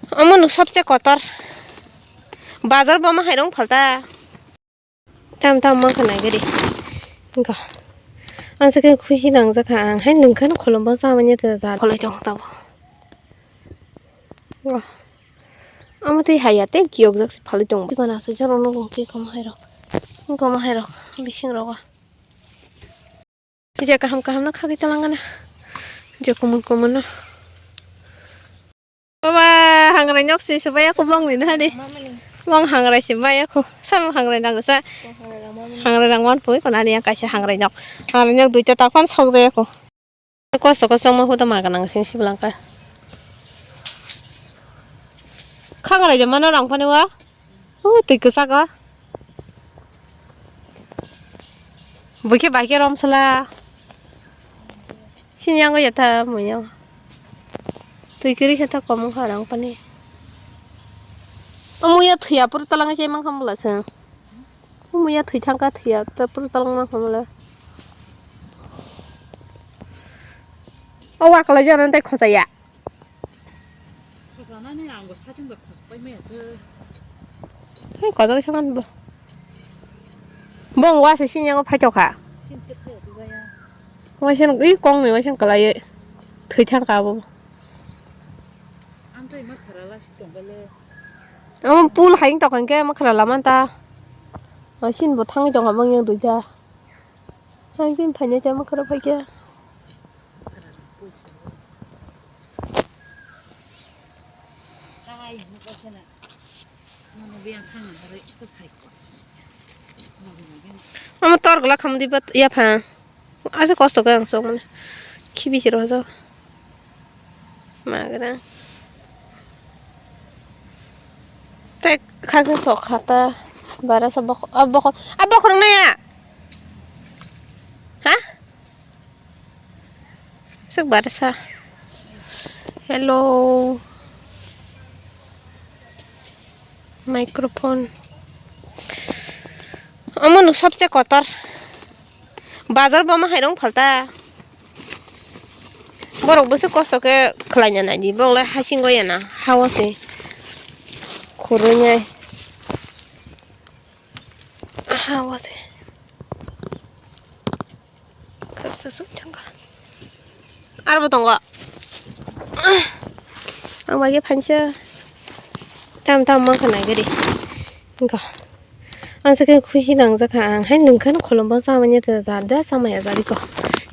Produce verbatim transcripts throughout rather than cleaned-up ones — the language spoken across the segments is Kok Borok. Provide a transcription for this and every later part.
Omo no sobse kotor. Bazar bo ma hairong phalta. Tam tam ma khana gari. Go. Ang se khe khusi nangjakha ang. Hai nungkha no kholombo chamani ta da. Kholoi tong tabo. Go. Omo tei haya tei kiyok jak se phaloi tong. Gana se charo no khe kom hairok. Kom hairok. Bising rogo. Je kaham kaham no khagwi talangana. Je kumun kumun no. Baba, hangrai nok se se baya ko bong ni na de. Mamani. Bong hangrai se baya ko. Sam hangrai nang sa. Hangrai rang mamani. Hangrai rang man pui ko nani yang kaisa hangrai nok. Hangrai nok duita takpan sok jaya ko. Kosto kosto ma huda maga nang sing siblang ka. Khangrai de mano rang pani wa. Uh, twi kwchak o. Bui khe bai khe romsla. Sini yango yatha muiyo. Twi kwrwi khe ta komung kha rang pani. O muiya thwiya pur talang chai mang kha mula se. O muiya thwi thang kha thwiya ta pur talang mang kha mula. O wa kwlai jana tei khochaya. Khosanani ang bo satung bai khosa pai maya tei. Hei, kodok sangan bo. Bong wa se sini yango phaito kha. Sini te phai tu baya. Wa sen i kong ni wa sen kalai. Thwi thang ka bo. Ang tai ma khara la si tong bale. Ang pul haing tokang ke ma khara la man ta. Wa sin bo thang tong ka bang yang duita. Ang tin phai nai tamo khoro phai khe. Amo tor gla kham di bat ya pha. Asa kosto khe ang sok mane. Khibi siro jo. Magra. Tek khaksa sok khata. Bara sa bok, ah, bokor, ah, bokor naya. Ha? Sik bara sa. Hello. Microphone. Omo no sobse kotor. Bazar bo ma hairong phalta. Borok bwswk kosto khe khlaina naidi, borok lai hasingo yana, hao se khurui nai, hao se khaksa suk thangkha. Arbo tongo. Ang bai khe phansa tam tam mankha nai gari. Wngkha. Ang se khe khusi nangjakha ang. Hai nwng khe no kholombo chamani ta da da chamaya jari ko.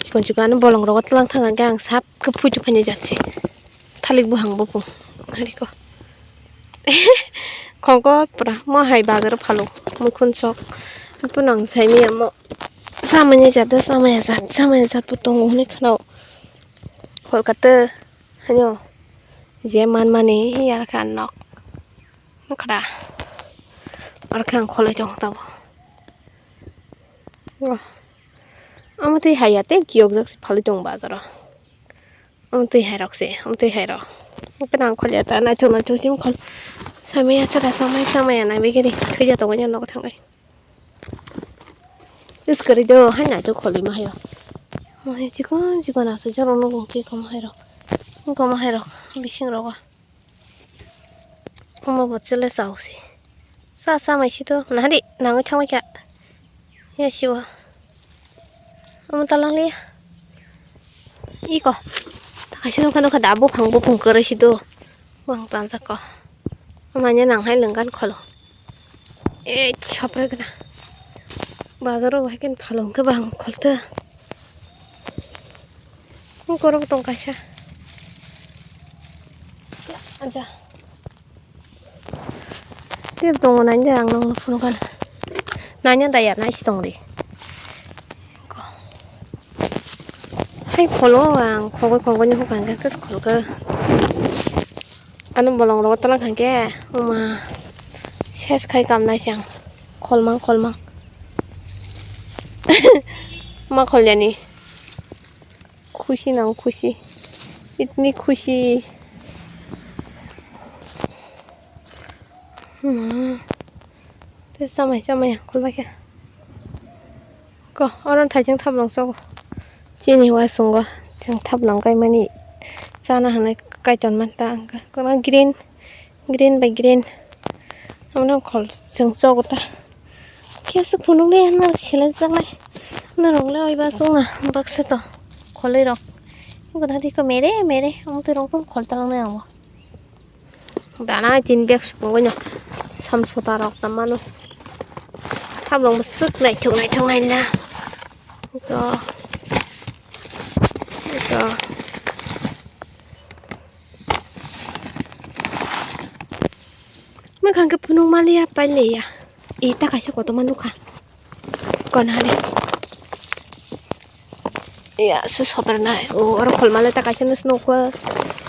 Chikon chikon ano bolong rogo tlang thang khe ang sap khe phuitu phaini jat se. Thalik buhang bopung. Hari ko. Khongkot pura mo hai bagir phalo. Mukhun sok. Apo nang sai mi amo. Chamani jat da chamaya jat chamaya jat po tongo hwnwi khwnao. Kolkata. Hanyo. Je man mani ya kha nok. Khada. Ar khe ang kholoi tong tabo. Omo twi hai ya tei kiyok jak se phalwi tong bazaro. Omo twi hai rok se, omo twi hai rok. Omo kheno ang khol ya ta naithok naithok sim khol. Samaya sara samai samaya nai begini thwi ja tongo ya nogo thangai. Is kwrwi do hai naithok kholwi ma hayo. Mo hai chikon chikon asai jaro nogo khe kom hai rok. Kom hai rok bising rogo. Omo bo chwle chao se. Cha cha mai sito. Nahadi nangwi thangbai kha. Ya siwa. Omo talang liya. Iko. Takaisa nokha nokha da buphang buphang kwrwi sito. Bang tanjak ko. Omo anya nang hai lwngkhan kholo. E chopre gana. Bazaro hai ken phalung khe bang kholte. Ni korok tong kaisa. Aja. Tep tongo nai de ang nang phuru kan. Nanya daya nai si tong di. Hai kholo ang khogoi khogoi ni hukang khe khol khe. Ano bolong rogo tlang kha khe, oma, ses khai kam nai se ang, kholmang, kholmang. Ma kholyani. Khusi nang khusi. Itni khusi. Ma. Te samai, samai, kholbai khe. Ko, oro thaijwng thaplang sogo. Chini uaisongo chwng thaplang kaimani chana hinwi kaitor manta ang khe. Kono green, Green by green. Amo khol chwng chogo ta. Khe aswk phunuknai hwnna seleng jaknai. Norok le oi ba chwngna baksa to kholwi rok. Eko dadi ko mere mere. Omo twi rok khol talangnai abo. Dana tin bag sukungwi no. Samsota rok ta mano. Thablong bwswk naithok naithok naina. To. To. Mwkhang khe phunuk maliya, pailiya. E, ta kaisa kotorma nukha. Konani. Ya, su sopernai. O, oro kholmale ta kaisa nus nukha.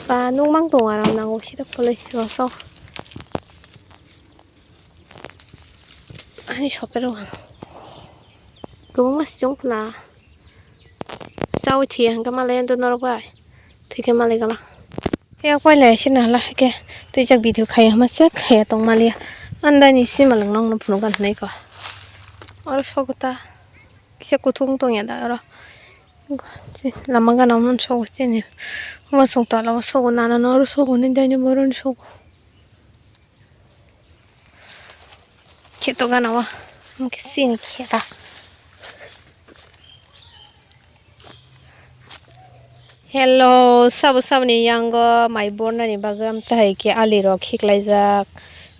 Ba nukmang tongo aro nango sida kholoi roso. Ani sopero ang. Kwbangma siyong khna. Chawi thwiya hwnkhe malai ando norok bai. Thwikhe malai gala. Tei o koilai se nahla khe twijak video khaiya hwnma se khaiya tong maliya. Andani simalwng nokno phunukna hinwi kho. Oro sogo ta kisa kuthung tongya da oro. Lama gana omo sogo chini. Omo chwng tola o sogo nana no oro sogo ni daini boroni sogo. Kheto gana o. Omo khe chini kheta. Hello, sabo saboni yango mai bornani bagwi amtahai khe ali rok khiklaijak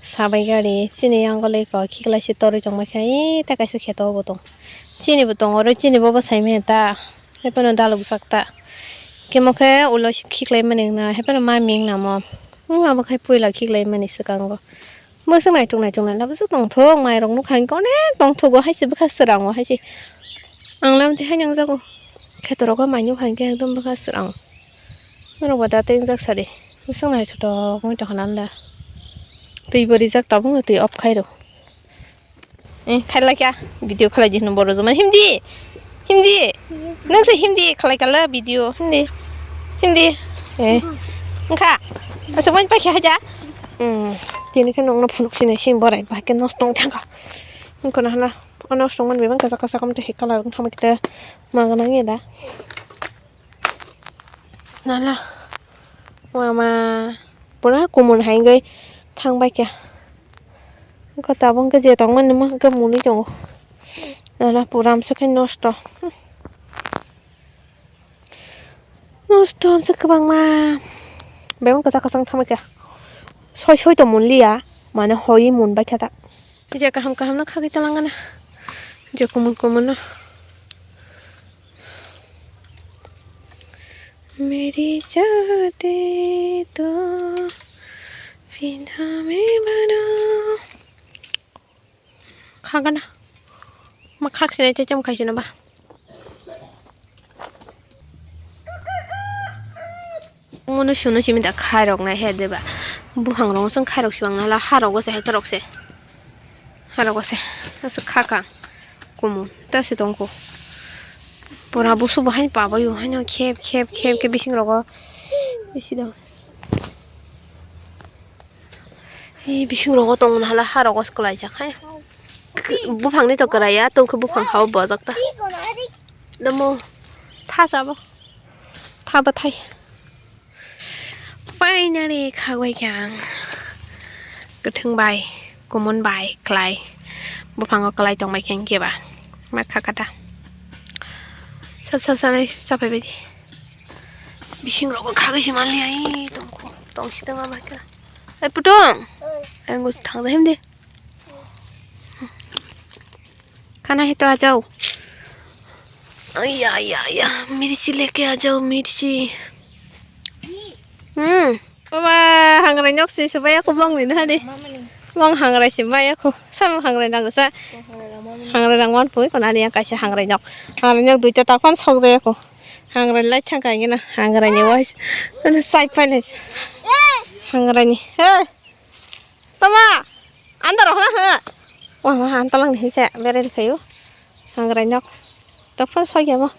sabai gari chini yango leko khiklai se torwi tongma khe ai ta kaisa kheto bo tong chini bo tongo oro chini bobo saimanya ta hephano dalok jak ta kemo khe ulo khiklai mani wngna hephano mami wngna mo abo khai puila khiklai mani swkango. Bwswk naitok naitok naina bwswk tongthok, mairok nukha hinkhe onek tongthogo, hai se bwkha swrango hai se. Ang lamtwi hai nangjago. Khetorok o mai nukha hinkhe ekdom bwkha swrango. Norok bo da tei wngjak sadi. Bwswk naithotok wng tongkha nang da. Twi bo rijak tabukno twi off khairo. Eh, khailakya video khalai di hwnwi borok joma himdi. Himdi. Nang se himdi khalai kala video. Himdi. Himdi. Eh. Wngkha. Asa wani paikha haja. Hmm. Tini khe nongno phunuk sini sim borai ba khe nosto wng thangkha. Wngkha na hana. Ano songman bebak kasa kasa kam te hekala wng thangma khe magana ngi da. Nala. Mama. Pura kumun hai wngwi thangbai kha. Wngkha tabuk wngkha je tongmani ma hwnkhe mwnwi tongo. Nala pura amswk khe nosto. Nosto amswk kwbangma. Bebak kwchak kwchang thangbai kha. Soi soi to munliya. Mane hoi munbai kha ta. Je kaham kaham no khagwi talangana. Je kumun kumun no. Meri jate to pina me bana. Khagana. Ma khak sinai checham khai sino ba. Munu sunu simi da khairok nai he deba. Buphang rok song khairok sibang nala harok se hekorok se. Harok se. Asa khaka. Kumu. Ta se tongko. Pura busu bahai pabayo haino khep khep khep khep bising rogo. Isi dong. Ei bising rogo tong nala harok se kwlai jak hai. Buphang ni to kwraiya tongkhe buphang hao bojak ta. Damo. Tha sabo. Tha bathai. Finally khagwi khe ang kwthwng bai kumun bai kwlai buphango kwlai tongbai khe hinkhe ba ma kha kata sap sap sanai sapai baidi bising rogo khagwi se manliya ai tongkhu tongsi tongma bai khe ai putung ang thangda himdi. खाना है तो आ जाओ। आया, आया, आया, मिर्ची लेके आ जाओ, मिर्ची। Hmm. Baba, hangrai nok si subai aku bong ni hari. Bong hangrai si bai aku. Sama hangrai nang sa. Hangrai nang wan pui kona ni kaisa hangrai nok. Hangrai nok duita takon sok jai aku. Hangrai lai thang kai na. Hangrai ni wais. Ana sai pai le. Hangrai ni. Hey. Tama. Anda rohna ha. Wah, wah, antalang ni hinse bere khayu. Hangrai nok. Tokphon soi ya mo.